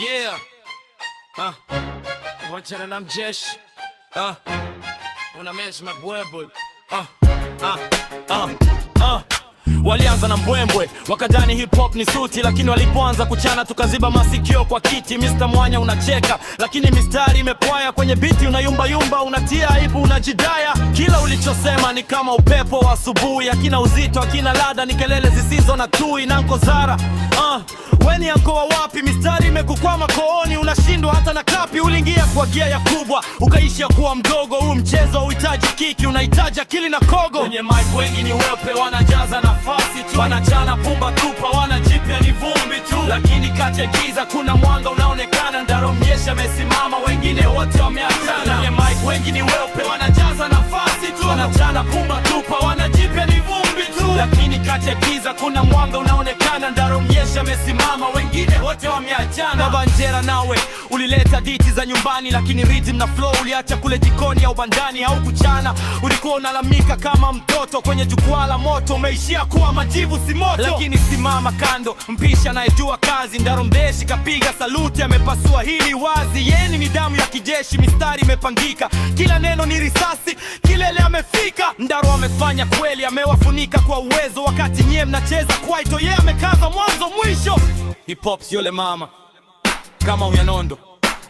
Yeah. Wachana na mjeshi. Una mess mabwebwe. Walianza na mbwembwe, wakadhani hip hop ni suti, lakini walipoanza kuchana tukaziba masikio kwa kiti. Mr Mwanya unacheka, lakini mistari imepwaya kwenye biti, unayumba yumba, unatia aibu, unajidaya. Kila ulichosema ni kama upepo wa asubuhi, akina uzito, akina ladha, ni kelele zisizo na tui. Nanko Zara, weni anko wa wapi? Mistari imekukwama kooni, unashindwa hata na kapi. Uliingia kwa gia ya kubwa, ukaishia kuwa mdogo. Huu mchezo hauhitaji kiki, unahitaji akili na kogo. Kwenye mic wengi ni weupe, wanajaza nafasi tu, wanachana pumba tupa, wanajipya ni vumbi tu, lakini kati ya giza kuna mwanga unaonekana. Ndaro Mjeshi amesimama, wengine wote wameachana. Kwenye mic wengi ni weupe, wanajaza nafasi tu, wanachana pumba tupa, wanajipya ni vumbi tu, lakini kati ya giza kuna mwanga unaonekana. Ndaro Mjeshi amesimama, wengine wote wameachana. Baba Njera, nawe ulileta diti za nyumbani, lakini rhythm na flow uliacha kule jikoni au bandani au kuchana. Ulikuwa unalamika kama mtoto kwenye jukwaa la moto, umeishia kuwa majivu, si moto. Lakini simama kando, mpisha anayejua kazi. Ndaro Mjeshi kapiga saluti, amepasua hili wazi. Yeni ni damu ya kijeshi, mistari imepangika, kila neno ni risasi, kilele amefika. Ndaro amefanya kweli, amewafunika kwa uwezo, wakati nyie mnacheza kwaito, yeye amekaza mwanzo mwisho. Hip hop sio le mama kama uyanondo,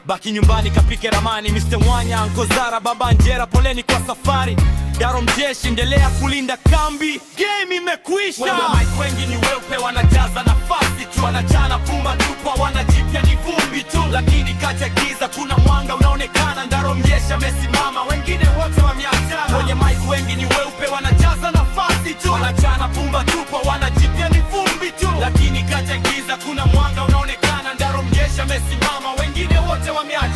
baki nyumbani kapike ramani. Mr Mwanya, Anko Zara, Baba Njera, poleni kwa safari. Ndaro Mjeshi, endelea kulinda kambi, game imekwisha. Wewe mic wengi ni weupe, wanajaza nafasi tu, wanachana pumba tupa, wanajipya ni vumbi tu, lakini kati ya giza kuna mwanga unaonekana. Ndaro Mjeshi amesimama, wengine wote wameachana. Kwenye mic wengi ni weupe, wanajaza nafasi tu, wanachana pumba tupa, wanajipya ni vumbi tu, lakini kati ya giza kuna mwanga unaonekana. Ndaro Mjeshi amesimama, wengine wote wameachana.